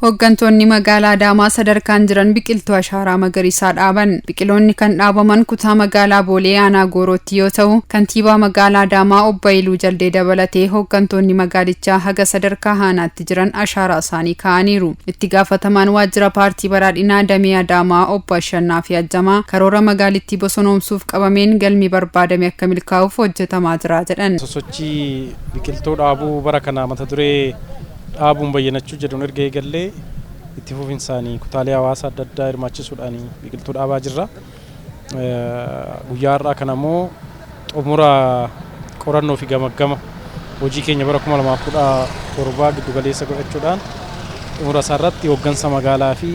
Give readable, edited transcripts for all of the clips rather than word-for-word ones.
Hooggantoonni magaalaa Adaamaa sadarkaan jiran biqiltuu ashaaraa magariisaa dhaaban. Biqiloonni kan dhaabaman kutaa magaalaa Boolee aanaa Goorootti yoo ta'u, kantiibaa magaalaa Adaamaa obbo Haayiluu Jaldee dabalatee hooggantoonni magaalichaa haga sadarkaa aanaatti jiran ashaaraa isaanii kaa'aniiru. Itti gaafatamaan waajjira paartii badhaadhinaa damee Adaamaa obbo Ashannaa fi Ajjamaa karoora magaalittii bosonoomsuuf qabameen galmi barbaadame akka milkaa'uuf hojjetamaa jira jedhan. Sosochii biqiltuu dhaabuu bara kana mata duree dhaabuun bayyanachuu jedhuun erga eegallee itti fufinsaanii kutaalee hawaasaa adda addaa hirmaachisuudhaan biqiltuu dhaabaa jirra. Guyyaa har'aa kana immoo xumura qorannoo fi gamaggama hojii keenya bara 2017 giddu galeessa godhachuudhaan xumura isaarratti hooggansa magaalaa fi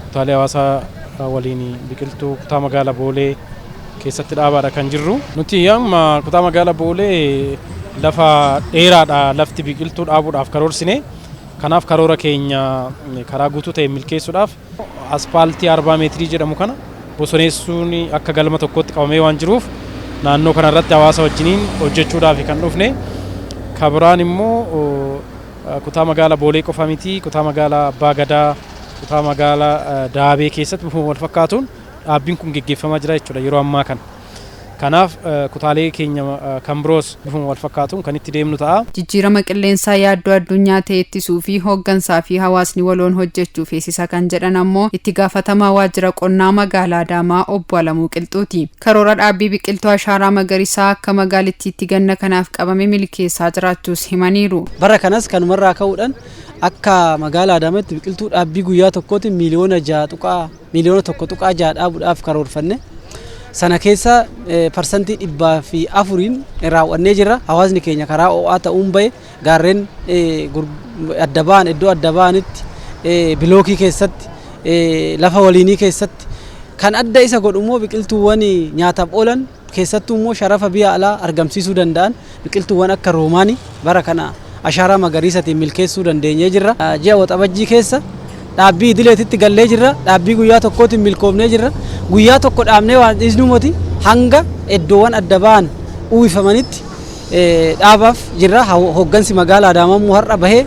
kutaalee hawaasaa waliin biqiltuu kutaa magaalaa Boolee keessatti dhaabaadha kan jirru. Nuti amma kutaa magaalaa Boolee lafa dheeraadha lafti biqiltuu dhaabuudhaaf karoorsine. Kanaaf karoora keenya karaa guutuu ta'e milkeessuudhaaf aspaaltii 40 meetirii jedhamu kana bosoneessuun akka galma tokkotti qabamee waan jiruuf naannoo kanarratti hawaasa wajjiniin hojjechuudhaaf kan dhufne. Kabiraan immoo kutaa magaalaa Boolee qofa miti, kutaa magaalaa Abbaa Gadaa, kutaa magaalaa Daabee keessatti bifuma wal fakkaatuun dhaabbiin kun geggeeffamaa jira jechuudha yeroo ammaa kana. Kanaaf kutaalee keenya kan biroos bifuma wal fakkaatuun kan itti deemnu ta'a. Jijjiirama qilleensaa yaaddoo addunyaa ta'e ittisuu fi hooggansaa fi hawaasni waloon hojjechuu feesisa kan jedhan ammoo itti gaafatamaa waajjira qonnaa magaalaa Adaamaa obbo Alamuu Qilxuuti. Karoora dhaabbii biqiltuu ashaaraa magariisaa akka magaalittiitti ganna kanaaf qabame milkeessaa jiraachuus himaniiru. Bara kanas kanumarraa ka'uudhaan akka magaalaa Adaamaatti biqiltuu dhaabbii guyyaa tokkootiin 1.6 miliyoona dhaabuudhaaf karoorfanne. Sana keessa 104% raawwannee jirra. Hawaasni keenya karaa ho'aa ta'uun bahe gaarreen adda ba'an, iddoo adda ba'anitti, bilookii keessatti, lafa waliinii keessatti. Kan adda isa godhu immoo biqiltuuwwan nyaataaf oolan, keessattuu immoo sharafa biyya alaa argamsiisuu danda'an, biqiltuuwwan akka roomaanii bara kana ashaaraa magariisatiin milkeessuu dandeenyee jirra. Ji'a Waxabajjii keessa dhaabbii idileetitti gallee jirra. Dhaabbii guyyaa tokkootiin milkoofnee jirra. Guyyaa tokko dhaabnee waan dhiisnu moti, hanga iddoowwan adda ba'an uwwifamanitti dhaabaaf jirra. Hooggansi magaalaa Adaamaa immoo har'a bahee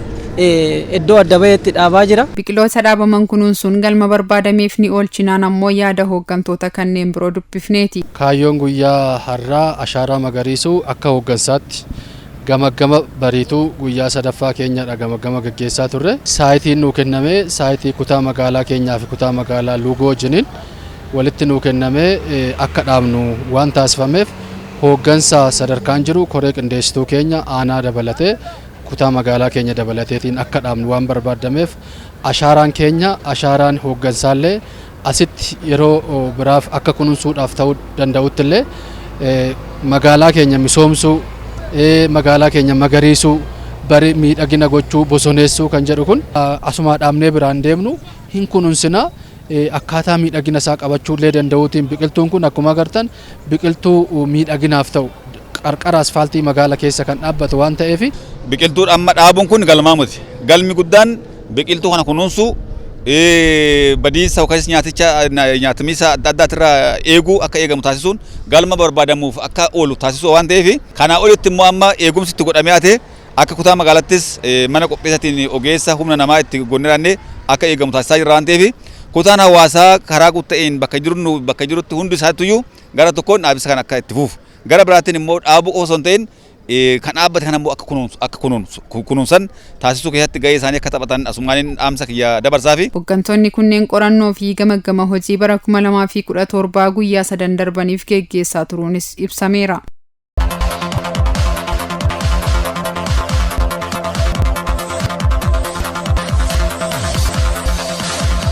iddoo adda baheetti dhaabaa jira. Biqiloota dhaabaman kunuunsuun galma barbaadameef ni oolchinaan ammoo yaada hooggantoota kanneen biroo dubbifneeti. Kaayyoon guyyaa har'aa ashaaraa magariisuu akka hooggansaatti gamaggama bariituu guyyaa sadaffaa keenyadha gamaggama gaggeessaa turre. Saayitiin nuu kennamee, saayitii kutaa magaalaa keenyaa fi kutaa magaalaa Luugoo wajjiniin walitti nuu kennamee akka dhaabnu waan taasifameef, hooggansa sadarkaan jiru, koree qindeessituu keenya aanaa dabalatee, kutaa magaalaa keenya dabalateetiin akka dhaabnu waan barbaadameef, ashaaraan keenya, ashaaraan hooggansaallee asitti yeroo biraaf akka kunuunsuudhaaf ta'uu danda'utti illee magaalaa keenya misoomsuu, magaalaa keenya magariisuu, bari miidhagina gochuu, bosoneessuu kan jedhu kun asumaa dhaabnee biraan deemnu hin kunuunsina. Akkaataa miidhagina isaa qabachuullee danda'uutiin biqiltuun kun akkuma agartan biqiltuu miidhaginaaf ta'u qarqara asfaaltii magaala keessa kan dhaabbatu waan ta'eef. Biqiltuu amma dhaabuun kun galmaa miti. Galmi guddaan biqiltuu kana kunuunsuu, badiinsa yookaas nyaaticha nyaatamisa adda addaatirraa eeguu, akka eegamu taasisuun galma barbaadamuuf akka oolu taasisuu waan ta'eef, kanaa olitti immoo amma eegumsi itti godhamee haate akka kutaa magaalattis mana qopheessatiin ogeessa humna namaa itti gonneranne akka eegamu taasisaa jirra waan ta'eef, kutaan hawaasaa karaa guutta'een bakka jiru bakka jirutti hundi isaattuyyuu gara tokkoon dhaabisa kan akka itti fufu, gara biraatiin immoo dhaabuu osoo hin ta'in kan dhaabbate kana immoo akka kunuunsan taasisuu keessatti gahee isaanii akka taphatan asumaaniin dhaamsa kiyya dabarsaa fi. Hooggantoonni kunneen qorannoo fi gamaggama hojii bara 2017 guyyaa sadan darbaniif geggeessaa turuunis ibsameera.